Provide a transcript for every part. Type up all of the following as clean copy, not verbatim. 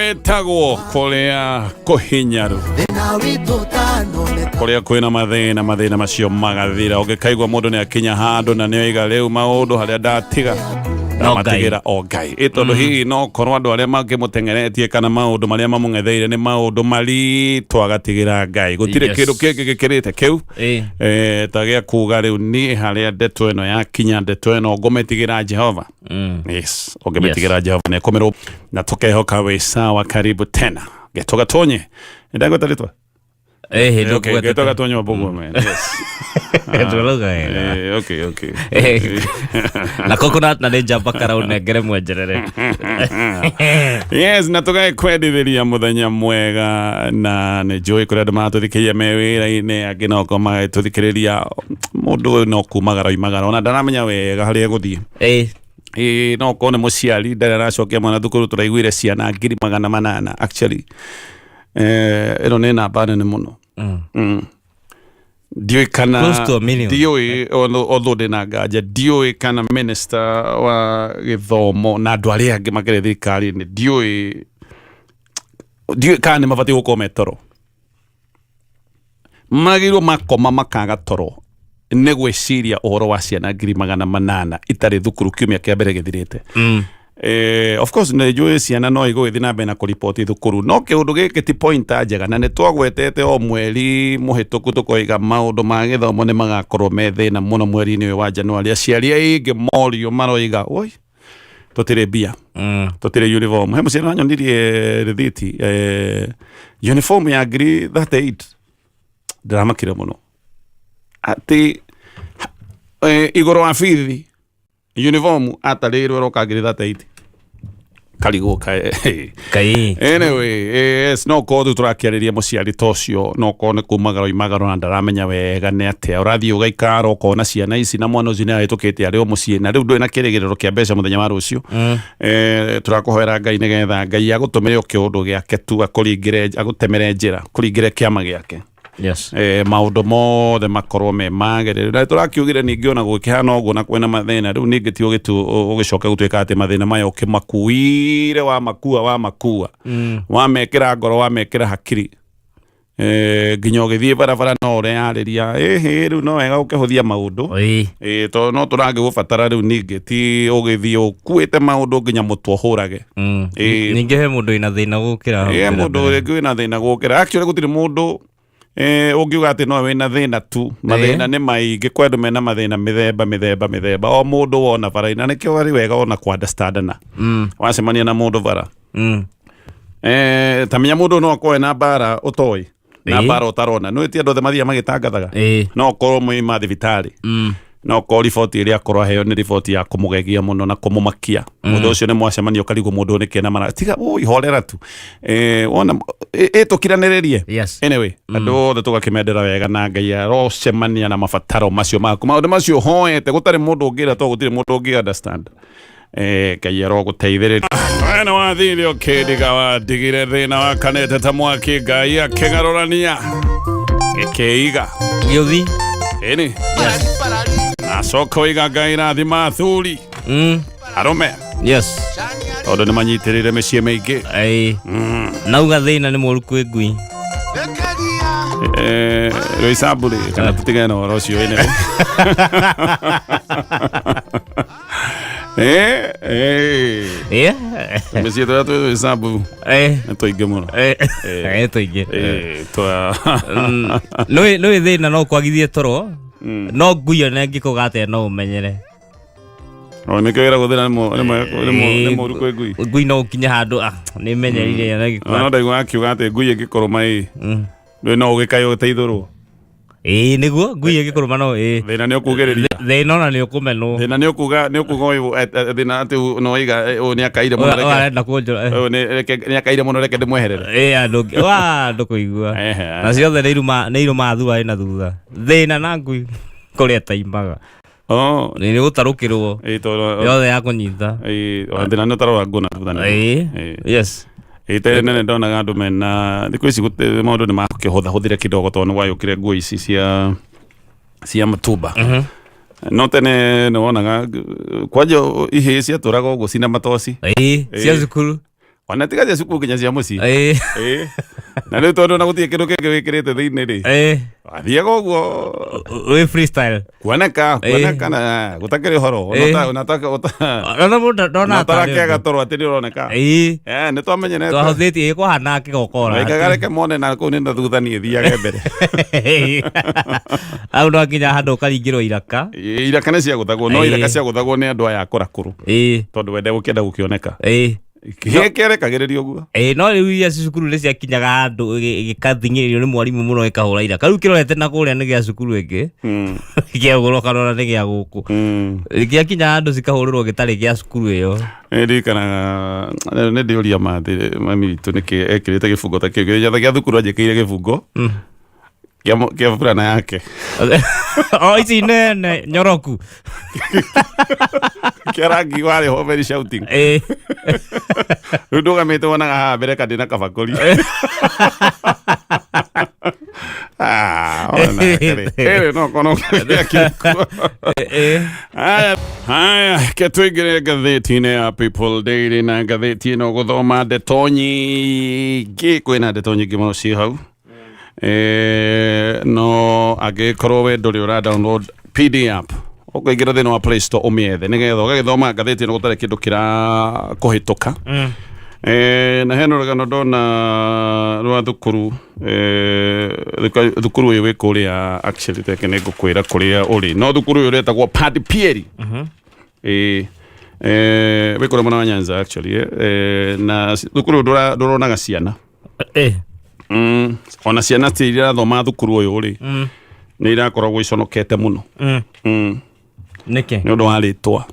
Gwĩtagwo kũrĩa kũhinyaru, kũrĩa kwĩna mathĩna, mathĩna macio magathira. Ũngĩkaigua mũndũ nĩ akinya handũ na nĩoiga rĩu maũndũ harĩa ndatiga No Ngai. ndamatigĩra o Ngai. Ĩ tondũ hihi no korwo andũ arĩa mangĩmũteng'eretie kana maũndũ marĩa mamũng'etheire nĩ maũndũ maritũ agatigĩra Ngai. Gũtirĩ kĩndũ kĩngĩ gĩkĩrĩte kĩu. Ta gĩa kuga rĩu niĩ harĩa ndeto ĩno yakinya, ndeto ĩno ngũmĩtigĩra Jehova. Yes, ũngĩmĩtigĩra Jehova nĩ ekũmĩrũ na tũkehoka wĩ sawa. Karibu tena Geto Gatonye. Ndagweta rĩtwa. Hĩndĩ Okay, ũkũgwetete. Geto Gatonye wa Mbũguo, man. Yes. Ndũrauga wega. Okay. Na coconut na nĩ njamba karau nengere mwenjerere. Yes, na tũgakwendithĩria mũthenya mwega, na nĩ njũĩ kũrĩa andũ maratũthikĩrĩria me wĩra-inĩ, angĩ no korwo magĩtũthikĩrĩria mũndũ ũyũ no kumagara oimagara ona ndaramenya wega harĩa egũthiĩ. Ĩĩ, no korwo nĩ mũciari ndarĩ aracokia mwana thukuru. Tũraiguire ciana 800,000 actually. Ĩno nĩ namba nene mũno. Ndiũĩ kana Close to a million. Ndiũĩ, although ndĩna nganja, ndiũĩ kana minister wa gĩthomo na andũ arĩa angĩ makĩrĩ thirikari-inĩ, ndiũĩ kana nĩ mabatiĩ gũkorwo me toro, magĩrĩirwo makoma makaga toro nĩ gwĩciria ũhoro wa ciana 800,000 itarĩ thukuru kiumia kĩa mbere gĩthirĩte. Of course nĩ njũĩ ciana no igũgĩthiĩ na mbere na kũriboti thukuru, no kĩũndũ gĩkĩ ti pointer njega, na nĩ twagwetete o mweri mũhĩtũku tũkoiga maũndũ ma gĩthomo nĩ magakorwo me thĩna mũno mweri-inĩ ũyũ wa Januari. Aciari aingĩ morio maroiga oi tũtirĩ mbia, tũtirĩ uniform. He mũciari wanyonirie rĩthiti, uniform ya ngiri 38. Ndĩramakire mũno atĩ igũrũ wa bithi uniform atarĩirwo ĩroka ngiri 38, karigwo kae. Kai. Anyway, yes, no korwo rĩu tũrakĩarĩria mũciari ta ũcio, no korwo nĩ kumagara oimagara na ndaramenya wega nĩ atĩa ũrathiĩ ũgaikara ũkona ciana ici na mwana ũcio nĩ ahĩtũkĩte arĩ o mũciĩ na rĩu ndũrĩ na kĩrĩgĩrĩro kĩa mbeca mũthenya wa rũciũ. Tũrakũhoera Ngai nĩgetha Ngai agũtũmĩre o kĩũndũ gĩake tu, akũringĩre, agũtemere njĩra, kũringĩre kĩama gĩake. Maũndũ mothe makorwo me magĩrĩru. Na tũrakiugire ningĩ ona gũkĩhana ũguo na kwĩna mathĩna rĩu ningĩ ti ũgĩcoke gũtuĩka atĩ mathĩna maya ũkĩmakuire, wamakua wamakua, wamekĩra ngoro, wamekĩra hakiri, nginya ũgĩthiĩ barabara no ũreyarĩria ĩhĩ rĩu no wega ũkĩhũthia maũndũ. Tondũ no tũrangĩgũbatara rĩu ningĩ ti ũgĩthiĩ ũkuĩte maũndũ nginya mũtwe ũhũrage. Ningĩ he mũndũ wĩna thĩna gũkĩra hau mbere mũndũ mbere. rĩngĩ wĩna thĩna gũkĩra. Actually gũtirĩ mũndũ ũngiuga atĩ no wĩna thĩna tu. Mathĩna nĩ maingĩ, kwĩ andũ mena mathĩna mĩthemba mĩthemba mĩthemba, o mũndũ wona bara na nĩkĩo arĩ wega ona kũ understandana wacemania na mũndũ bara. Ta menya mũndũ no akorwo ena mbara ũtoĩ na mbara ũtarona nĩ ti andũ othe mathiaga magĩtangathaga. No ũkorwo mwĩ thibitarĩ, no ũkorwo riboti ĩrĩa akorwo aheo nĩ riboti ya kũmũgegia mũno na kũmũmakia. Mũndũ ũcio nĩ mwacemania ũkarigwo mũndũ ũyũ nĩkĩ na mara tiga ũ ihorera tu, wona ĩ tũkiranĩrĩrie. Anyway, andũ othe tũgakĩmendera wega na Ngai arocemania na mabataro macio maku, maũndũ macio hoete gũtarĩ mũndũ ũngĩra to gũtirĩ mũndũ ũngĩ understand. Ngai arogũteithĩrĩria. Wena wathire ũkĩndiga, wandigire thĩna wakanĩte ta mwaki, Ngai akĩgarũrania gĩkĩiga Gĩũthi. Ĩni acoka oiga Ngai rathima athuri, arũme, tondũ nĩ manyitĩrĩire mĩciĩ mĩingĩ. Nauga thĩna nĩ mũru kwĩ ngui. Rwĩcambũ rĩ, kana tũtigane na ũhoro ũcio ĩnĩ. Mĩciĩ tũrĩa twĩ rwĩcambũ nĩ tũingĩ mũno. Tũingĩ. Twa Nĩũĩ thĩna no kwagithie toro, no ngui ona ĩngĩkũga atĩa no ũmenyere. O nĩkĩo wĩragwo thĩna nĩ mũru kwĩ ngui. Ngui no ũkinye handũ nĩ menyerire ona ĩngĩkũga. No ndaigua akiuga atĩ ngui ĩngĩkũrũma ĩ ndũĩ no ũgĩkaĩ ũteithũrwo. Ĩĩ, nĩguo ngui ĩngĩkũrũma no ĩĩ. Thĩna nĩ ũkugĩrĩria. Thĩna ona nĩ ũkũmenwo. Thĩna nĩ ũkuga ũyũ, thĩna atĩ no waiga ũyũ nĩ akaire mũno, Ũyũ reke arenda kũnjũra. Ũyũ nĩ akaire mũno, reke ndĩmweherere. Ĩĩ, andũ wa ndũkũigua. Na ciothe nĩ irũmaga thutha na thutha. Thĩna na ngui kũrĩa taimaga. Oh. Nĩ gũtarũkĩrwo. Ĩĩ, tondũ Yothe ya kũnyita. Ĩĩ, thĩna nĩ ũtarora nguo na thutha. Ĩĩ, tene nĩ ndonaga andũ mena thikũ ici maũndũ nĩ makĩhũthahũthire kidogo tondũ nĩ gwagĩũkire nguo ici cia mtumba, no tene nĩ wonaga kwanja ihĩĩ ciatũraga ũguo cina matoci. Ĩĩ, cia cukuru. Ona tiga cia cukuru nginya cia mũciĩ. Ĩĩ. Ĩĩ. Na rĩu tondũ ona gũtirĩ kĩndũ kĩngĩ wĩkĩrĩte thĩinĩ rĩ, Ĩĩ. wathiaga ũguo. Wĩ freestyle. Kuoneka. Ĩĩ. Kuoneka na gũtakĩrĩ ũhoro. Ona Ĩĩ. ona Ona mũndũ ndona ũtarakĩaga toro atĩ nĩ ũroneka. Ĩĩ. Eh, nĩ twamenyerete. Twahũthĩtie kũhana kĩgokora. Waikaga reke mone na kũu nĩ na thutha niĩ thiage mbere. Hau no nginya handũ ũkaringĩrwo iraka. Ĩĩ, iraka nĩ ciagũthagwo, no Ĩĩ. iraka ciagũthagwo nĩ andũ aya akũrakũrũ Ĩĩ. tondũ wende gũkĩenda gũkĩoneka. Ĩĩ. Gĩkĩrekagĩrĩrio ũguo. Ĩĩ, no rĩu iria cia cukuru nĩ ciakinyaga handũ gĩkathing'ĩrĩrio nĩ mwarimũ mũno gĩkahũra iraka. Rĩu kĩrorete na kũrĩa nĩ gĩa cukuru ĩngĩ. Kĩagũra ũkarora nĩ gĩa gũkũ. Gĩakinya handũ cikahũrĩrwo gĩtarĩ gĩa cukuru ĩyo. Nĩ ndirikanaga nĩ ndĩũria mathĩ mami witũ nĩkĩ ekĩrĩte gĩbungo ta kĩu gĩothe gĩa thukuru anjĩkĩire gĩbungo kĩa burana yake. O ici nene nyoroku. Kĩa rangi warĩ ho very shouting. Ĩĩ. Rĩu ndũgamĩte wonaga haha mbere kandĩ na kabakũri. Ah, ona kĩrĩ. Ĩrĩ no kono gĩakĩkuo. Ĩĩ. Haya, haya, ke tũingĩre ngathĩti-inĩ ya People Daily na ngathĩti ĩno gũthoma ndeto nyingĩ, kwĩna ndeto nyingĩ mũno ciĩ hau. No angĩkorwo we ndũrĩ ũra download PD app, ũkũingĩra thĩinĩ wa Play Store ũmĩethe nĩgetha ũgagĩthoma ngathĩti ĩno gũtarĩ kĩndũ kĩrakũhĩtũka. Na hena rũgano ndona rwa thukuru, thukuru ũyũ wĩ kũrĩa, actually reke nĩ ngũkwĩra kũrĩa ũrĩ, no thukuru ũyũ ũretagwo Pad Pieri. Wĩ kũrĩa mwena wa Nyanza actually, na thukuru ũyũ ndũronaga ciana. Ona ciana ti iria irathoma thukuru ũyũ rĩ, nĩ irakoragwo iconokete mũno. Nĩkĩ? Nĩ ũndũ wa rĩtwa.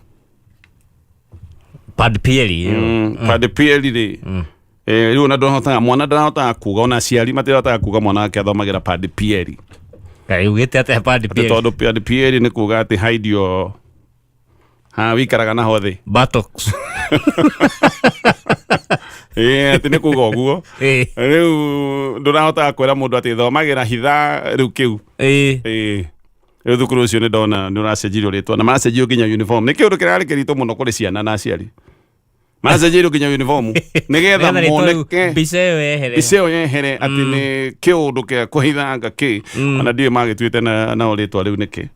Pad Pieri. Pad Pieri rĩ, rĩu ona ndũrahotaga, mwana ndarahotaga kuga, ona aciari matirahotaga kuga mwana wake athomagĩra Pad Pieri. Kaĩ ugĩte atĩa Pad Atĩ Pieri? tondũ Pad Pieri nĩ kuga atĩ hide your ha wikaraga naho thĩ. Buttocks. Ĩĩ, atĩ nĩ kuga ũguo. Rĩu ndũrahotaga kwĩra mũndũ atĩ thomagĩra hitha rĩu kĩu. Ĩĩ. Rĩu thukuru ũcio nĩ ndona nĩ ũracenjirio rĩtwa na maracenjirio nginya uniform. Nĩ kĩũndũ kĩrarĩ kĩritũ mũno kũrĩ ciana na aciari. Maracenjirio nginya uniform nĩgetha Nĩgetha rĩtwa rĩu moneke mbica ĩyo yehere. Mbica ĩyo yehere atĩ nĩ kĩũndũ kĩa kũhithanga kĩ. Ona ndiũĩ magĩtuĩte nao rĩtwa rĩu nĩkĩ.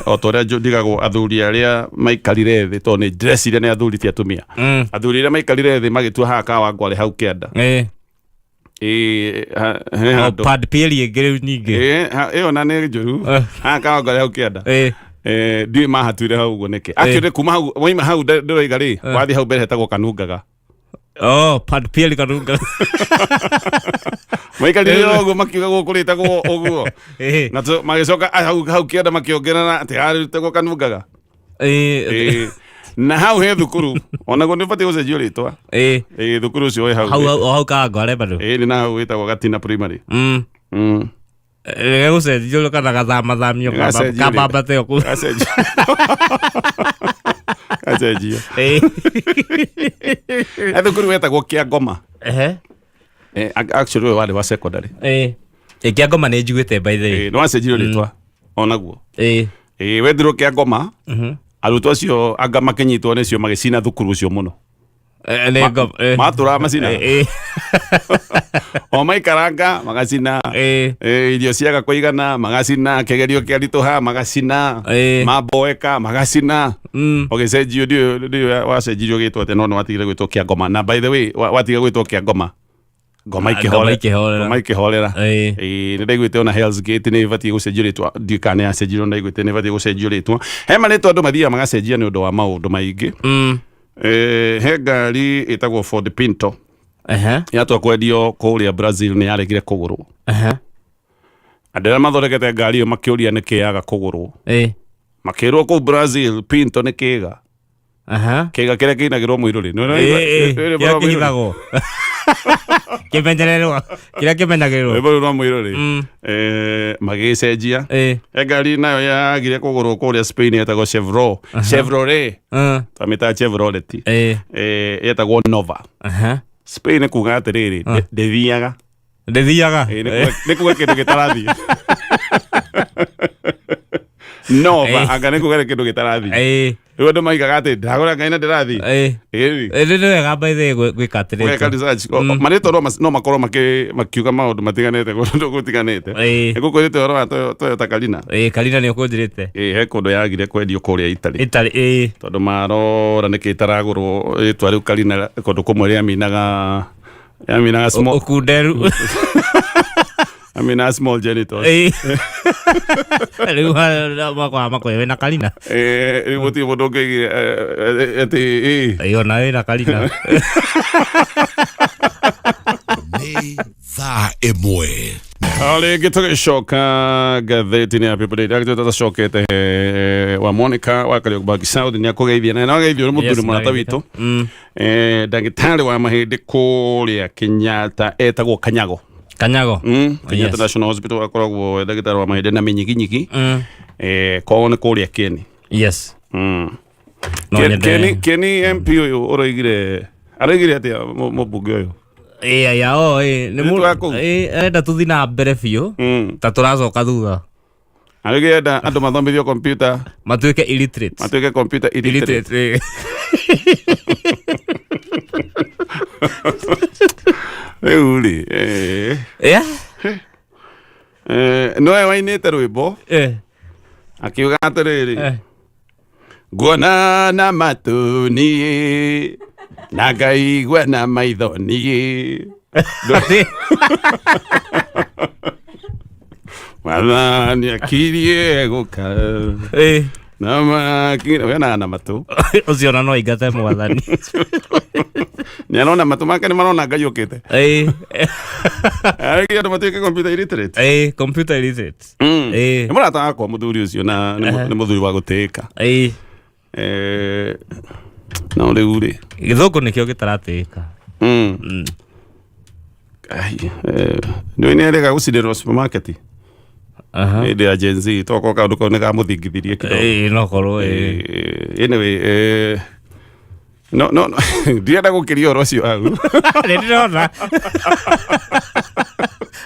O ta ũrĩa ndigagwo athuri arĩa maikarire thĩ, tondũ nĩ ndĩreciria nĩ athuri ti atumia. Athuri arĩa maikarire thĩ magĩtua haha Kawangware hau kĩanda. Ĩĩ, he O handũ. Pad Pieri ĩngĩ rĩu ningĩ. Ĩĩ, ĩyo na nĩ njũru. Haha Kawangware hau kĩanda. Ndiũĩ mahatuire hau ũguo nĩkĩ. Actually kuma hau, waima hau ndĩroiga rĩ, wathiĩ hau mbere hetagwo Kanungaga. Oh, Pad Pieri Kanungaga. Maikarire ũguo makiuga gũkũ rĩtagwo ũguo. Na magĩcoka, hau kĩanda makĩongerera atĩ harĩtagwo Kanungaga. Na hau he thukuru onaguo nĩ ũbatiĩ gũcenjio rĩtwa. Thukuru ũcio wĩ hau. Hau hau hau Kawangware bado. Ĩĩ, nĩ na hau wĩtagwo Gatina Primary. Gũcenjio kana gathamathamio Gacenjio rĩ. kambambate o kũu. Gacenjio. Gacenjio. He thukuru wetagwo Kĩangoma. Actually ũyũ warĩ wa secondary. Ĩ, Kĩangoma nĩ njiguĩte by the way. Nĩ wacenjirio rĩtwa onaguo. Wethirwo Kĩangoma, arutwo acio anga makĩnyitwo nĩcio magĩcina thukuru ũcio mũno. Nĩ ngoma. Matũraga macina. O maikaranga magacina. Irio ciaga kũigana magacina, kĩgerio kĩaritũha magacina, mamboeka magacina. Ũgĩcenjio, ndiũĩ wacenjirio gĩtwo atĩa, no nĩ watigire gwĩtwo Kĩangoma. Na by the way, watigire gwĩtwo Kĩangoma, ngoma Ngoma ikĩhorera. ikĩhorera. Ngoma ikĩhorera. Ĩĩ, nĩ ndaiguĩte ona Hell's Gate nĩ ĩbatiĩ gũcenjio rĩtwa, ndiũĩ kana nĩ yacenjirio, ndaiguĩte nĩ ĩbatiĩ gũcenjio rĩtwa. He marĩtwa andũ mathiaga magacenjia nĩ ũndũ wa maũndũ maingĩ. He ngari ĩtagwo Ford Pinto. Yatua kwendio kũrĩa Brazil nĩ yaregire kũgũrwo. Andũ arĩa mathondekete ngari ĩyo makĩũria nĩkĩ yaga kũgũrwo. Makĩrwo kũu Brazil Pinto nĩ kĩga. Kĩga kĩrĩa kĩinagĩrwo mũirũrĩ. Nĩ Kĩrĩa kĩhithagwo. Kĩmenyererwo. Kĩrĩa kĩmenyagĩrĩrwo. Rwĩmbo rũu rwa mũirũrĩ. Magĩcenjia. He ngari nayo yagire kũgũrwo kũrĩa Spain yetagwo Chevrolet. Chevrolet. Twamĩtaga Chevrolet. Yetagwo Nova. Spain nĩ kuga atĩrĩrĩ, ndĩthiaga. Ndĩthiaga. Ĩĩ, nĩ kuga kĩndũ gĩtarathiĩ. Nova, anga nĩ kuga nĩ kĩndũ gĩtarathiĩ. Rĩu andũ maigaga atĩ ndagũra ngai na ndĩrathiĩ. Ĩĩ. Ĩĩ. Ĩ, nĩ wega by the way gwĩka Gwĩka atĩrĩrĩ. research. Marĩtwa no makorwo makiuga maũndũ matiganĩte kũndũ gũtiganĩte. Ĩĩ. Nĩngũkwĩrĩte ũhoro wa Toyota Carina. Ĩĩ, Karina nĩ ũkũnjĩrĩte. Ĩĩ, he kũndũ yagire kwendio kũrĩa Italy. Italy, ĩĩ. Tondũ marora nĩkĩ ĩtaragũrwo rĩtwa rĩu Carina kũndũ kũmwe rĩaminaga small Ũkunderu. yaminaga small genitals. Ĩĩ. Rĩu makwa makwa wĩna Karina. Eh, rĩu gũtirĩ mũndũ ũngĩoigire atĩ ĩĩ. Ĩĩ, ona wĩna Karina. Nĩ thaa 1. O rĩngĩ tũgĩcoka ngathĩti-inĩ ya People Daily agĩtwĩta tũcokete wa Monica wa Kariobangi South nĩ akũgeithia na nĩwageithio nĩ mũthuri Yes, mũrata ndageithĩka. witũ. Ndagĩtarĩ wa mahĩndĩ kũrĩa Kenyatta etagwo Kanyago. Kanyago. Kenyatta Yes. National Hospital akoragwo e ndagĩtarĩ wa mahĩndĩ na mĩnyiginyigi. Kwao nĩ kũrĩa Keni. Yes. No nyende. Keni MP ũyũ ũroigire aroigire atĩa mũmbunge ũyũ? Ĩĩ, ya, o, ĩĩ, nĩ Nĩ tũrakũu. Ĩĩ, arenda tũthiĩ na mbere biũ ta tũracoka thutha. Aroigire enda andũ mathomithio computer Matuĩke illiterate. matuĩke computer illiterate. Illiterate, ĩĩ. Rĩu rĩ eh, Yeah. nowe wainĩte rwĩmbo akiuga atĩrĩrĩ, nguona na matũ niĩ na ngaigua na maitho niĩ. Mwathani akirie gũka na makira wenaga na matũ. Ũcio ona no aingate mwathani. Nĩ arona matũ make nĩ marona Ngai ũkĩte. Ĩĩ. Arĩkia andũ matuĩke computer illiterate. Ĩĩ, computer illiterate. Ĩĩ. Nĩ mũrata wakwa mũthuri ũcio na nĩ mũthuri wa gũtĩĩka. Ĩĩ. No rĩu rĩ Gĩthũngũ nĩkĩo gĩtaratĩĩka. Ai, nĩ nĩ erĩga gũcinĩrwo supermarket hĩndĩ ya Gen Z tokorwo kaũndũ kau nĩ kamũthingithirie kidogo. Ĩĩ, no korwo ĩĩ. Anyway, no no no, ndirenda gũkĩria ũhoro ũcio hau. Nĩ ndĩrona.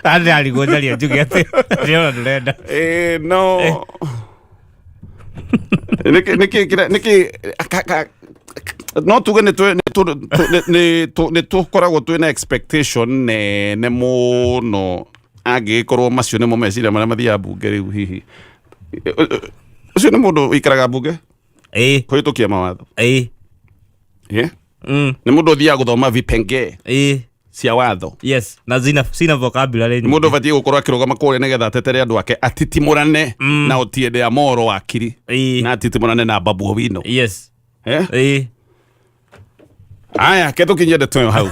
Ndĩrarigwo njarie njuge atĩ ndĩrona ndũrenda. No nĩkĩ nĩkĩ nĩkĩ no tuge nĩ tũkoragwo twĩna expectation nene mũno angĩgĩkorwo macio nĩmo meciria marĩa mathiaga mbunge rĩu hihi. Ũcio nĩ mũndũ ũikaraga mbunge Ĩĩ. kũhĩtũkia mawatho. Ĩĩ. Nĩ mũndũ ũthiaga gũthoma vipengee Ĩĩ. cia watho. Yes, na zina vocabulary. Nĩ mũndũ ũbatiĩ gũkorwo akĩrũgama kũrĩa nĩgetha atetere andũ ake atitimũrane na Otiende ya Moro wakiri Ĩĩ. na atitimũrane na Babu Owino. Yes. Eh? Ĩĩ. Aya, ke tũkinyie ndeto ĩyo hau.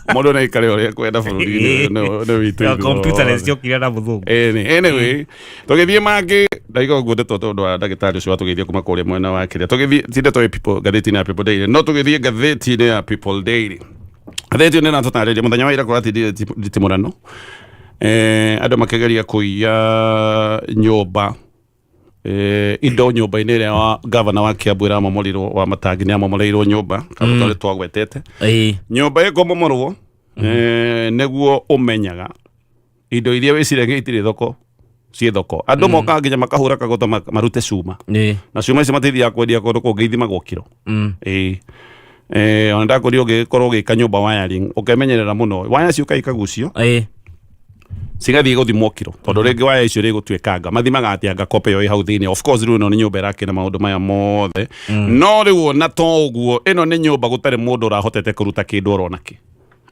Mũndũ no aikare ũrĩa ekwenda bũrũri-inĩ ũyũ nĩ witũ Na ithuothe. computer nĩ ciokire na mũthũngũ. Ĩni, anyway, tũgĩthiĩ mangĩ ndaiga ũguo ndeto tondũ wa ndagĩtarĩ ũcio watũgeithia kuma kũrĩa mwena wa kĩrĩa. Tũgĩthiĩ ti ndeto ya People ngathĩti-inĩ ya People Daily, no tũgĩthiĩ ngathĩti-inĩ ya People Daily. Ngathĩti ĩyo nĩ ĩratũtarĩria mũthenya wa ira kũratindire nditimũrano. Andũ makĩgeria kũiya nyũmba indo nyũmba-inĩ ĩrĩa wa gavana wa Kiambu ĩramomorirwo wa Matangi nĩ amomoreirwo nyũmba kaũndũ karĩa twagwetete. Ĩĩ. Nyũmba ĩkũmomorwo nĩguo ũmenyaga indo iria wĩciragia itirĩ thoko ciĩ thoko. Andũ mokaga nginya makahũra kagoto marute cuma. Ĩĩ. Na cuma icio matithiaga kwendia kũndũ kũngĩ ithimagwo kiro. Ĩĩ. Ona ndakwĩrire ũngĩgĩkorwo ũgĩka nyũmba wiring ũkemenyerera mũno waya ciũka ikagucio Ĩĩ. cigathiĩ gũthimwo kiro tondũ rĩngĩ waya icio rĩgũtuĩkanga mathimaga atĩ anga kope ĩyo ĩ hau thĩinĩ. Of course rĩu ĩno nĩ nyũmba ĩrakĩna maũndũ maya mothe no rĩu ona to ũguo ĩno nĩ nyũmba gũtarĩ mũndũ ũrahotete kũruta kĩndũ orona kĩ.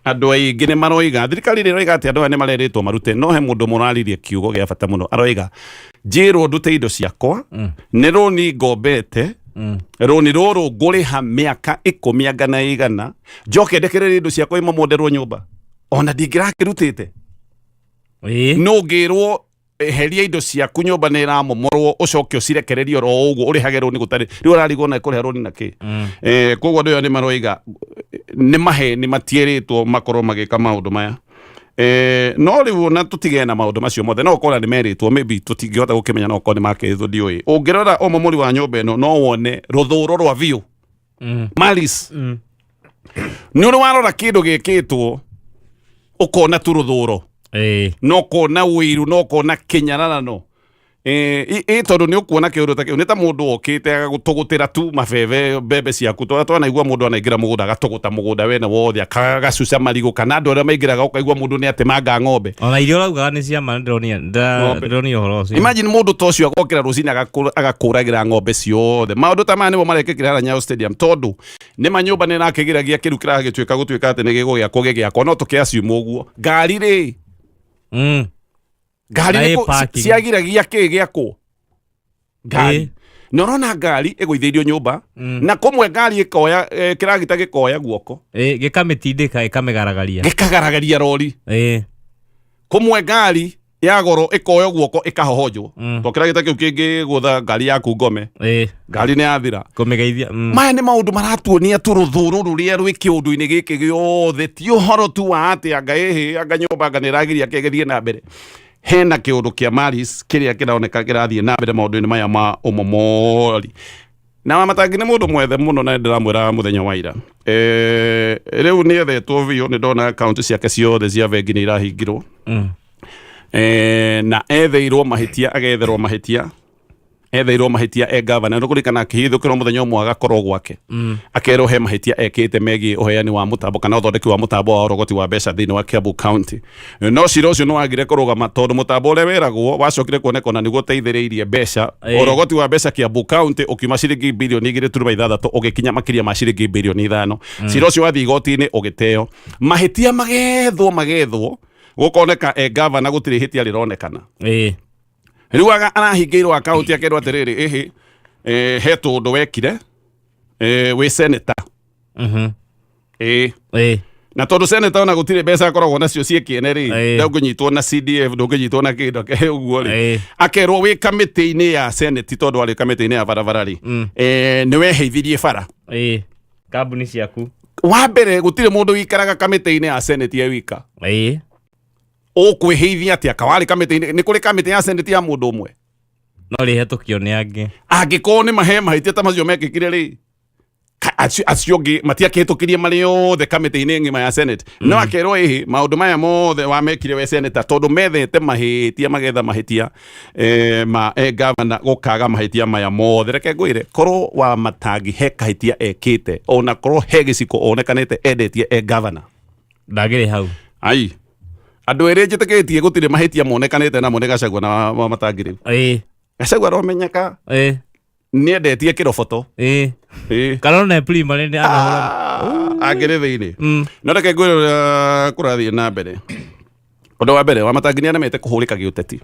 Andũ aingĩ nĩ maroiga thirikari ĩrĩa ĩroiga atĩ andũ aya nĩ marerĩtwo marute no he mũndũ mũraririe kiugo gĩa bata mũno aroiga njĩrwo ndute indo ciakwa nĩ rũni ngombete rũni rũrũ ngũrĩha mĩaka 10 anga na 100 njoke ndekererie indo ciakwa imomonderwo nyũmba ona ndingĩrakĩrutĩte. Ĩĩ. No ngĩrwo heria indo ciaku nyũmba nĩ ĩramomorwo ũcoke ũcirekererie oro ũguo ũrĩhage rũni gũtarĩ rĩu ũrarigwo na kũrĩha rũni na kĩ. Koguo andũ aya nĩ maroiga nĩ maheni matierĩtwo makorwo magĩka maũndũ maya. No rĩu ona tũtigane na maũndũ macio mothe no ũkora nĩ merĩtwo maybe tũtingĩhota gũkĩmenya no ũkorwo nĩ makĩrĩtwo ndiũĩ. Ũngĩrora ũmomori wa nyũmba ĩno no wone rũthũro rwa biũ. Malice. Nĩ ũrĩ warora kĩndũ gĩkĩtwo ũkona tu rũthũro. Ĩĩ. No kona ũiru no kona kĩnyararano. Ĩ tondũ nĩ ũkuona kĩũndũ ta kĩu nĩ ta mũndũ okĩte agagũtũgũtĩra tu mabebe mbembe ciaku. Twanaigua mũndũ anaingĩra mũgũnda agatũgũta mũgũnda wene wothe, akagacuca marigũ, kana andũ arĩa maingĩraga ũkaigua mũndũ nĩ atemanga ng'ombe. Ona iria ũraugaga nĩ ciama, ndĩronia. Ng'ombe. Ndĩronia ũhoro ũcio. Imagine mũndũ ta ũcio agokĩra rũcinĩ agakũragĩra ng'ombe ciothe. Maũndũ ta maya nĩmo marekĩkĩra harĩa Nyayo Stadium, tondũ nĩ ma nyũmba nĩ ĩrakĩgiragia kĩru kĩragĩtuĩka gũtuĩka atĩ nĩ gĩgũgĩakwo gĩgĩakwo, no tũkĩ assume ũguo. Ngari rĩ, ngari Na nĩ ĩ parking. ciagiragia kĩ gĩakwo ngari. Na ũrona ngari ĩgũithĩirio nyũmba, na kũmwe ngari ĩkoya, kĩragita gĩkoya guoko. Ĩ, gĩkamĩtindĩka, ĩkamĩgaragaria. Gĩkagaragaria rori. Kũmwe ngari ya goro ĩkoywo guoko ĩkahohonjwo, to kĩragita kĩu kĩngĩgũtha ngari yaku ngome, ngari nĩ yathira. Kũmĩgeithia. Maya nĩ maũndũ maratuonia tũrũthũrũ rũrĩa rwĩ kĩũndũ-inĩ gĩkĩ gĩothe. Ti ũhoro tu wa atĩ anga ĩhĩ, anga nyũmba, anga nĩ ĩragiria kĩ gĩthiĩ na mbere. Hena kĩũndũ kĩa maris kĩrĩa kĩroneka kĩrathiĩ na mbere maũndũ-inĩ maya ma ũmomori. Na Wamatangi nĩ mũndũ mwethe mũno, na ndĩramwĩra mũthenya wa ira, rĩu nĩ ethetwo biũ. Nĩ ndona akaunti ciake ciothe cia bengi nĩ irahingirwo. Na etheirwo mahĩtia, agetherwo mahĩtia, etheirwo mahĩtia e gavana. Nĩ kũririkana akĩhithũkĩrwo mũthenya ũmwe agakorwo gwake, akerwo he mahĩtia ekĩte megiĩ ũheani wa mũtambo kana ũthondeki wa mũtambo wa ũrogoti wa mbeca thĩinĩ wa Kiambu County. No cira ũcio nĩ wagire kũrũgama, tondũ mũtambo ũrĩa weragwo wacokire kuoneka ona nĩguo ũteithĩrĩirie mbeca, ũrogoti wa mbeca Kiambu County ũkiuma ciringi birioni 2.6 ũgĩkinya makĩria ma ciringi birioni 5. Cira ũcio wathiĩ igoti-inĩ ũgĩteo, mahĩtia magethwo magethwo, gũkoneka e gavana gũtirĩ ihĩtia rĩronekana. Rĩu arahingĩirwo akaunti, akerwo atĩrĩrĩ, ĩhĩ, he tũndũ wekire, wĩ senator. Na tondũ senator ona gũtirĩ mbeca akoragwo nacio ciĩ kĩene rĩ, ndũngĩnyitwo na CDF, ndũngĩnyitwo na kĩndũ ũguo rĩ. Akerwo wĩ kamĩtĩ-inĩ ya senate, tondũ arĩ kamĩtĩ-inĩ ya barabara rĩ, nĩ weheithirie bara. Kambuni ciaku. Wa mbere, gũtirĩ mũndũ wikaraga kamĩtĩ-inĩ ya senate e wika. Ũkwĩhĩithia atĩa kawarĩ kamĩtĩ-inĩ? Nĩ kũrĩ kamĩtĩ ya senate ya mũndũ ũmwe? No rĩhetũkio nĩ angĩ. Angĩkorwo nĩ mahe mahĩtia ta macio mekĩkire rĩ, acio angĩ matiakĩhĩtũkirie marĩ othe kamĩtĩ-inĩ ng'ima ya senate. No akerwo ĩhĩ, maũndũ maya mothe wamekire we senator, tondũ methete mahĩtia, magetha mahĩtia, ma gavana gũkaga mahĩtia maya mothe. Reke ngwĩre, korwo wa Matangi he kahĩtia ekĩte, ona korwo he gĩciko onekanĩte endetie e gavana, Ndagĩrĩ hau. Ai, andũ erĩ njĩtĩkĩtie gũtirĩ mahĩtia monekanĩte namo nĩ Gachagua na wa Matangi rĩu. Gachagua aromenyeka nĩendetie kĩroboto. Kana ona primary nĩ anahũra. Angĩrĩ thĩinĩ. No reke ngwĩre ũrĩa kũrathiĩ na mbere. Ũndũ wa mbere, wa Matangi nĩ aremete kũhũrĩka gĩũteti.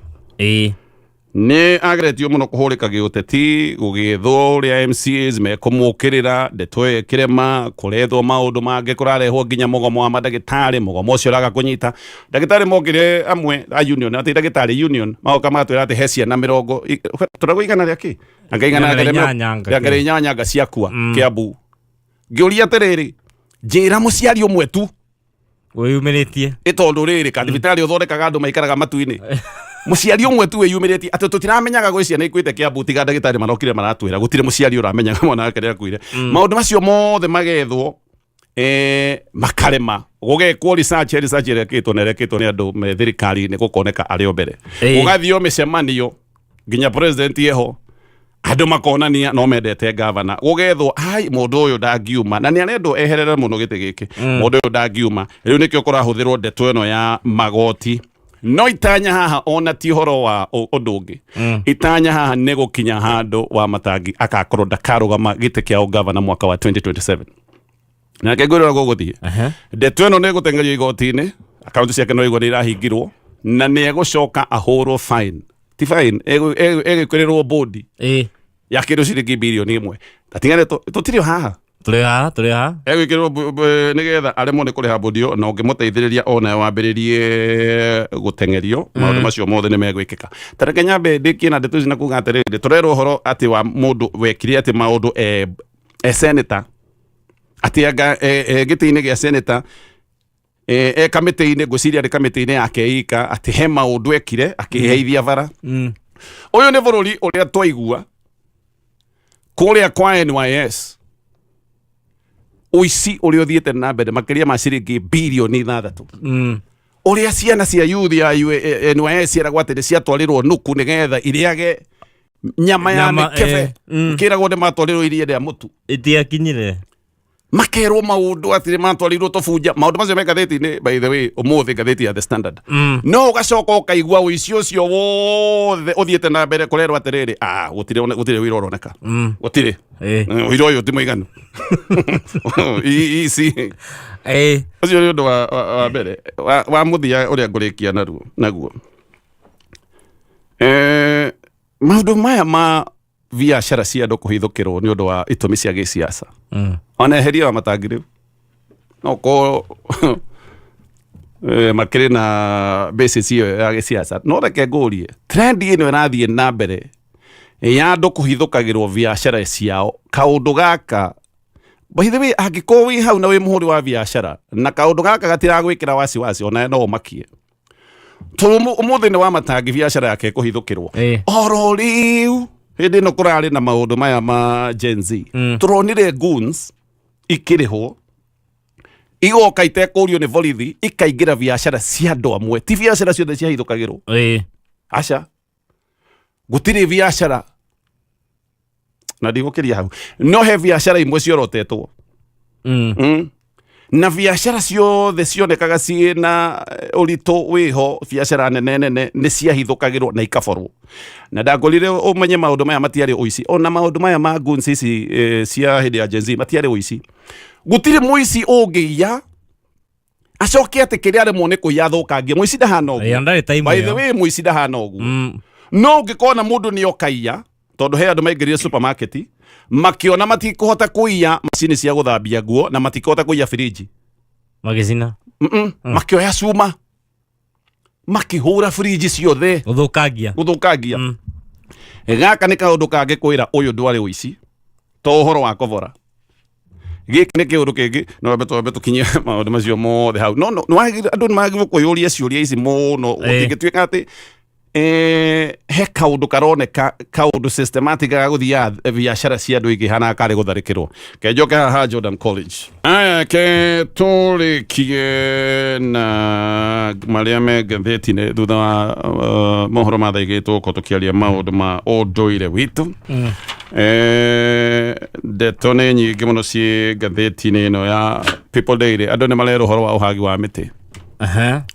Nĩ ageretio mũno kũhũrĩka gĩũteti, gũgĩethwo ũrĩa MCAs mekũmũkĩrĩra, ndeto ĩyo ĩkĩrema, kũrethwo maũndũ mangĩ, kũrarehwo nginya mũgomo wa mandagĩtarĩ, mũgomo ũcio ũraga kũnyita. Ndagĩtarĩ mokire amwe a union, atĩ ndagĩtarĩ union, magoka magatwĩra atĩ he ciana mĩrongo, tũragwo igana rĩa kĩ? Anga igana Igana rĩa rĩa inyanya anga rĩa kĩ. 8 anga ciakua Kiambu. Ngĩũria atĩrĩrĩ, njĩra mũciari ũmwe tu Wĩyumĩrĩtie. Ĩ tondũ rĩrĩ, ka thibitarĩ ũthondekaga andũ maikaraga matu-inĩ, mũciari ũmwe tu wĩyumĩrĩtie atĩ tũtiramenyaga gwĩ ciana ikuĩte Kiambu, tiga ndagĩtarĩ marokire maratwĩra. Gũtirĩ mũciari ũramenyaga mwana wake nĩ akuire. Maũndũ macio mothe magethwo, makarema gũgekwo research. Research ĩrekĩtwo na ĩrekĩtwo nĩ andũ me thirikari-inĩ, gũkoneka arĩ o mbere. Gũgathio mĩcemanio nginya president eho, andũ makonania no mendete gavana, gũgethwo ai mũndũ ũyũ ndangiuma, na nĩ arendwo eherere mũno gĩtĩ gĩkĩ. Mũndũ ũyũ ndangiuma. Rĩu nĩkĩo kũrahũthĩrwo ndeto ĩno ya magoti. No itanya haha ona ti ũhoro wa ũndũ ũngĩ. Itanya haha nĩ gũkinya handũ wa Matangi akakorwo ndakarũgama gĩtĩ kĩa ũgavana mwaka wa 2027. Nake ngwĩrora gũgũthiĩ, ndeto ĩno nĩ ĩgũteng'erio igoti-inĩ. Akaunti ciake no igua nĩ irahingirwo, na nĩ egũcoka ahũrwo fine, ti fine, egwĩkĩrĩrwo bodi ya kĩndũ ciringi birioni 1. Tatigane, tũtirĩ o haha. Tũrĩ haha, tũrĩ haha. Egwĩkĩrĩrwo nĩgetha aremwo nĩ kũrĩha bodi ĩyo, na ũngĩmũteithĩrĩria ona wambĩrĩrie gũteng'erio. Maũndũ macio mothe nĩ megwĩkĩka. Ta reke nyambe ndĩkie na ndeto ici na kuga atĩrĩrĩ, tũrerwo ũhoro atĩ wa mũndũ wekire atĩ maũndũ e senator, atĩ anga e gĩtĩ-inĩ gĩa senator, e kamĩtĩ-inĩ, ngwĩciria arĩ kamĩtĩ-inĩ yake ika, atĩ he maũndũ ekire akĩheithia bara. Ũyũ nĩ bũrũri ũrĩa twaigua kũrĩa kwa NYS, ũici ũrĩa ũthiĩte na mbere makĩria ma ciringi birioni 6. Ũrĩa ciana cia youth ya NYS ciĩragwo atĩ nĩ ciatwarirwo nuku nĩgetha irĩage nyama ya Nyama, mĩkebe. Kĩragwo nĩ matwarirwo iria rĩa mũtu. Itiakinyire. Makerwo maũndũ atĩ nĩ matwarirwo tũbunja. Maũndũ macio me ngathĩti-inĩ, by the way, ũmũthĩ ngathĩti ya The Standard. No ũgacoka ũkaigua ũici ũcio wothe ũthiĩte na mbere kũrerwo atĩrĩrĩ, ah, gũtirĩ gũtirĩ ũira ũroneka. Gũtirĩ. Ũira ũyũ ti mũiganu. Ici ũcio nĩ ũndũ wa mbere wa mũthia ũrĩa ngũrĩkia naruo naguo. Maũndũ maya ma biacara cia andũ kũhithũkĩrwo nĩ ũndũ wa itũmi cia gĩsiasa, ona eheria wa matangi rĩu no korwo makĩrĩ na basis ĩyo ya gĩsiasa, no reke ngũrie, trend ĩno ĩrathiĩ na mbere ya andũ kũhithũkagĩrwo biacara ciao, kaũndũ gaka, by the way, angĩkorwo wĩ hau na wĩ mũhũri wa biacara na kaũndũ gaka gatiragwĩkĩra wasiwasi, ona no ũmakie, tondũ ũmũthĩ nĩ wa matangi biacara yake ĩkũhithũkĩrwo. Oro rĩu hĩndĩ ĩno kũrarĩ na maũndũ maya ma Gen Z, tũronire goons ikĩrĩhwo igoka itekũrio nĩ borithi, ikaingĩra biacara cia andũ amwe. Ti biacara ciothe ciahithũkagĩrwo. Aca, gũtirĩ biacara na ndigũkĩria hau, no he biacara imwe ciorotetwo. Na biacara ciothe cionekaga ciĩna ũritũ wĩho, biacara nene nene nĩ ciahithũkagĩrwo na ikaborwo. Na ndangorire ũmenye maũndũ maya matiarĩ ũici, ona maũndũ maya ma goons ici cia hĩndĩ ya Gen Z matiarĩ ũici. Gũtirĩ mũici ũngĩiya acoke atĩ kĩrĩa aremwo nĩ kũiya athũkangie. Mũici ndahana ũguo. Ndarĩ time By the ĩyo. way, mũici ndahana ũguo. No ũngĩkona mũndũ nĩ okaiya, tondũ he andũ maingĩrire supermarket makĩona matikũhota kũiya macini cia gũthambia nguo na matikũhota kũiya firiji, Magĩcina. Makĩoya cuma makĩhũra firiji ciothe. Gũthũkangia. Gũthũkangia. Gaka nĩ kaũndũ kangĩ kwĩra ũyũ ndwarĩ ũici, to ũhoro wa kobora. Gĩkĩ nĩ kĩũndũ kĩngĩ. No ambe twambe tũkinyie maũndũ macio mothe hau, no andũ nĩ magĩrĩirwo kwĩyũria ciũria ici mũno. Gũtingĩtuĩka atĩ he kaũndũ karoneka kaũndũ systematic ga gũthiaga biacara cia andũ ikĩhanaga karĩ gũtharĩkĩrwo. Kenjoke haha Jordan College. Aya, ke tũrĩkie na marĩa me ngathĩti-inĩ thutha wa mohoro ma thaa igĩrĩ, tũgũkorwo tũkĩaria maũndũ ma ũndũire witũ. Ndeto nĩ nyingĩ mũno ciĩ ngathĩti-inĩ ĩno ya People Daily. Andũ nĩ marera ũhoro wa ũhagi wa mĩtĩ.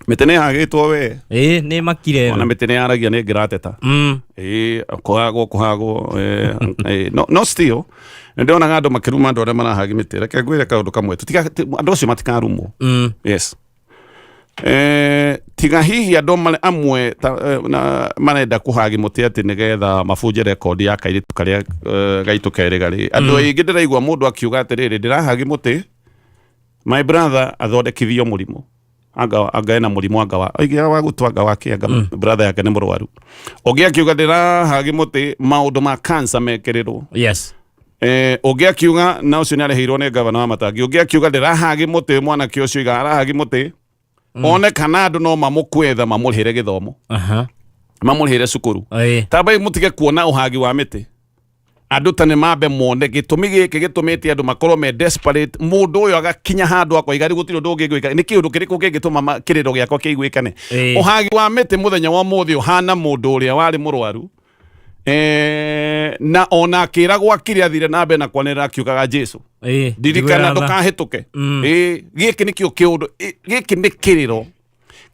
Mĩtĩ nĩ ĩhagĩtwo we. Ĩĩ, nĩ makire. Ona mĩtĩ nĩ yaragia, nĩ ĩngĩrateta. Ĩĩ, kũhagwo kũhagwo, no still nĩ ndĩronaga andũ makĩruma andũ arĩa marahagi mĩtĩ. Reke ngwĩre kaũndũ kamwe, andũ acio matikarumwo. Yes, tiga hihi andũ amwe ta, na marenda kũhagi mũtĩ atĩ nĩgetha mabunje rekondi ya kairĩtu karĩa gaitũ kerĩ garĩ andũ aingĩ. Ndĩraigua mũndũ akiuga atĩrĩrĩ, ndĩrahagi mũtĩ my brother athondekithio mũrimũ, anga ena mũrimũ, anga wa oige wa gũtũ, anga wa kĩ, anga brother yake nĩ mũrwaru. Ũngĩ akiuga ndĩrahagi mũtĩ maũndũ ma cancer mekĩrĩrwo. Ũngĩ akiuga, na ũcio nĩ arĩhĩirwo nĩ gavana wa Matangi, ũngĩ akiuga ndĩrahagi mũtĩ mwanake ũcio iga arahagi mũtĩ one kana andũ no mamũkwetha mamũrĩhĩre gĩthomo, mamũrĩhĩre cukuru. Tambai mũtige kuona ũhagi wa mĩtĩ andũ ta nĩ mambe mone gĩtũmi gĩkĩ gĩtũmĩte andũ makorwo me desperate, mũndũ ũyũ agakinya handũ akoiga rĩu gũtirĩ ũndũ ũngĩ ngwĩka, nĩ kĩũndũ kĩrĩkũ kĩngĩtũma kĩrĩro gĩakwa kĩiguĩkane? Ũhagi wa mĩtĩ mũthenya wa ũmũthĩ ũhana mũndũ ũrĩa warĩ mũrwaru, na ona akĩragwo akire athire na mbere na kwanĩrĩra akiugaga, "Jesu, ndirikana, Njiguĩra tha." ndũkahĩtũke." Gĩkĩ nĩkĩo kĩũndũ, gĩkĩ nĩ kĩrĩro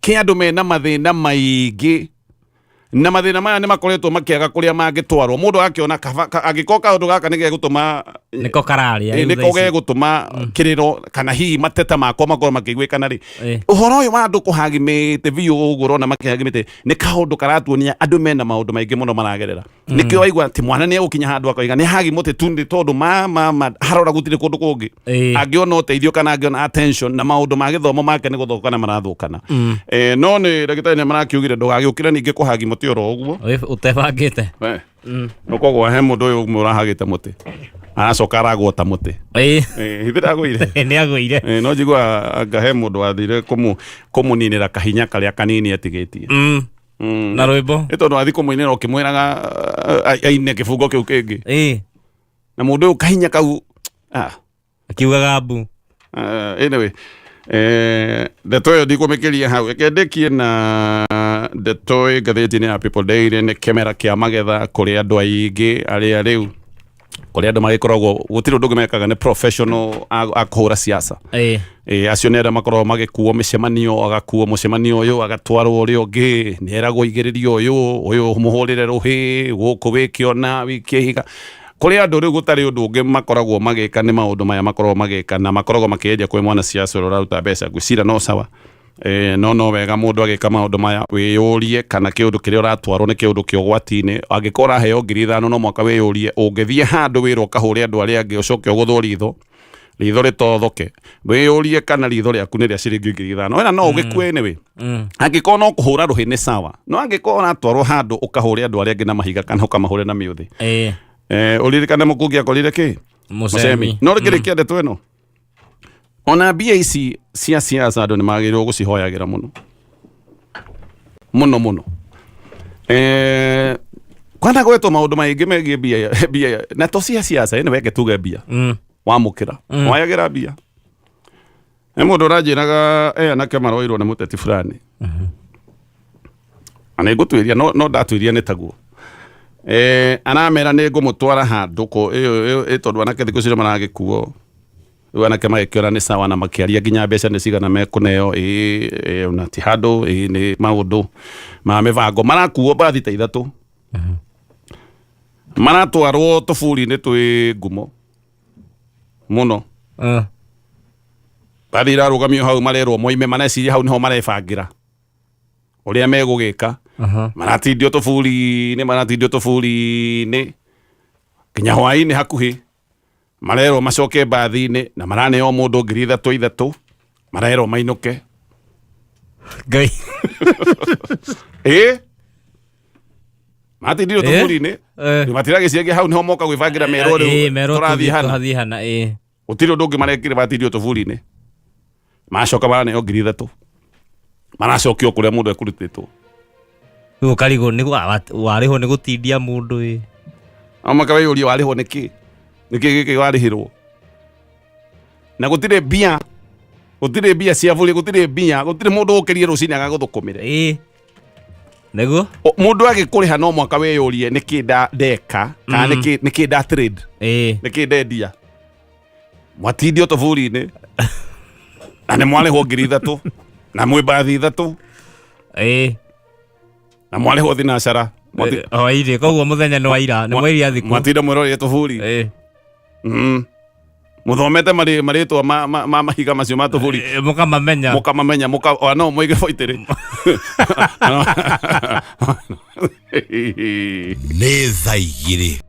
kĩa andũ mena mathĩna maingĩ, na mathĩna maya nĩ makoretwo makĩaga kũrĩa mangĩtwarwo. Mũndũ agakĩona kaba angĩkorwo kaũndũ gaka nĩ gegũtũma Nĩko kararĩa rĩu nĩko thaa ici. gegũtũma kĩrĩro kana hihi mateta makwa makorwo makĩiguĩkana rĩ. Ũhoro ũyũ wa andũ kũhagi mĩtĩ biũ ũguo ũrona makĩhagi mĩtĩ nĩ kaũndũ karatuonia andũ mena maũndũ maingĩ mũno maragerera. Nĩkĩo waigua atĩ mwana nĩ egũkinya handũ akoiga nĩ hagi mũtĩ tu nĩ tondũ ma harora gũtirĩ kũndũ kũngĩ angĩona ũteithio kana angĩona attention, na maũndũ ma gĩthomo make nĩ gũthũkana marathũkana. No nĩ ndagĩtarĩ nĩ marakiugire ndũgagĩũkĩre ningĩ kũhagi mũtĩ oro ũguo Ũtebangĩte. Nĩkũgwa he mũndũ ũyũ ũmwe ũrahagĩte mũtĩ aracoka aragwota mũtĩ. Hithe ndagũire? Nĩ agũire. No njigua anga he mũndũ wathire kũmũninĩra kahinya karĩa kanini etigĩtie. Na rwĩmbo. Nĩ tondũ wathi kũmũinĩra ũkĩmwĩraga aine kĩbungo kĩu kĩngĩ, na mũndũ ũyũ kahinya kau Akiugaga mbu. Anyway, Ndeto ĩyo ndikũmĩkĩria hau, reke ndĩkie na ndeto ĩ ngathĩti-inĩ ya People Daily. Nĩ kĩmera kĩa magetha kũrĩ andũ aingĩ arĩa rĩu, kũrĩ andũ magĩkoragwo gũtirĩ ũndũ ũngĩ mekaga, nĩ professional a kũhũra siasa. Acio nĩ arĩa makoragwo magĩkuo mĩcemanio, agakuo mũcemanio ũyũ, agatwarwo ũrĩa ũngĩ, nĩ eragwo igĩrĩrio ũyũ, ũyũ mũhũrĩre rũhĩ gũkũ, wĩke ũna, wĩke ihiga. Kũrĩ andũ rĩu gũtarĩ ũndũ ũngĩ makoragwo magĩka, nĩ maũndũ maya makoragwo magĩka, na makoragwo makĩendia kwĩ mwanasiasa ũrĩa ũraruta mbeca. Ngwĩciria no sawa. No wega mũndũ agĩka maũndũ maya wĩyũrie kana kĩũndũ kĩrĩa ũratwarwo nĩ kĩũndũ kĩa ũgwati-inĩ. Angĩkorwo ũraheo 5,000, no mwaka wĩyũrie, ũngĩthiĩ handũ wĩrwo ũkahũre andũ arĩa angĩ, ũcoke ũgũthwo ritho, ritho rĩtothoke, wĩyũrie kana ritho rĩaku nĩ rĩa ciringi 5,000. Wena no ũgĩkue anyway. Angĩkorwo no kũhũra rũhĩ nĩ sawa, no angĩkorwo ũratwarwo handũ ũkahũre andũ arĩa angĩ na mahiga kana ũkamahũre na mĩũthĩ, ũririkane mũkungi akorire kĩ? Mũcemi. No rĩngĩ ndeto ĩno, ona mbia ici cia siasa, andũ nĩ magĩrĩirwo gũcihoyagĩra mũno mũno mũno. Kwana gwetwo maũndũ maingĩ megiĩ mbia na to cia siasa. Ĩno weke tuge mbia wamũkĩra, wayagĩra mbia. Nĩ mũndũ ũranjĩraga anake maroirwo nĩ mũteti fulani, na nĩ ngũtuĩria, no ndatuĩria nĩ taguo. Aramera nĩ ngũmũtwara handũ kũ ĩyo tondũ anake thikũ ici nĩ maragĩkuo. Rĩu anake magĩkĩona nĩ sawa, na makĩaria nginya mbeca nĩ cigana mekũneo. Ĩĩ, na ti handũ, ĩĩ nĩ maũndũ ma mĩbango. Marakuo mbathi ta ithatũ, maratwarwo tũburi-inĩ twĩ ngumo mũno. Mbathi irarũgamio hau, marerwo moime, mareciria hau niho marebangĩra ũrĩa megũgĩka. Maratindio tũburi-inĩ, maratindio tũburi-inĩ nginya hwaĩ-inĩ hakuhĩ, marerwo macoke mbathi-inĩ, na maraneo mũndũ 3,000 ithatũ, marerwo mainũke. Ngai. Ĩ matindirio tũburi-inĩ. Matiragĩciagia hau niho moka gwĩbangĩra, merwo rĩu merwo tũrathiĩ hana. Tũrathiĩ hana, ĩĩ. Gũtirĩ ũndũ ũngĩ marekire, matindio tũburi-inĩ, macoka maraneo 3,000, maracokio kũrĩa mũndũ ekũrutĩtwo. Rĩu ũkarigwo nĩ warĩhwo nĩ gũtindia mũndũ, ĩ. No makawĩyũria warĩhwo nĩkĩ, nĩkĩ gĩkĩ warĩhĩrwo, na gũtirĩ mbia, gũtirĩ mbia cia bũrĩ, gũtirĩ mbia, gũtirĩ mũndũ ũkĩrie rũcinĩ agagũthũkũmĩre. Ĩĩ, nĩguo. Mũndũ agĩkũrĩha no mwaka wĩyũrie nĩkĩ ndeka kana nĩkĩ nda trade, nĩkĩ ndendia. Mwatindio tũburi-inĩ na nĩ mwarĩhwo 3,000 na mwĩ mbathi ithatũ, na mwarĩhwo thinacara. Hwainĩ, koguo mũthenya nĩ waira, nĩ mwairia thikũ. Mwatinda mwĩroreire tũburi. Muthomete marĩtwa ma mahiga macio ma tũburi. Mũkamamenya. Mũkamamenya, mũka o no moige boitĩrĩ. Nĩ thaa 2.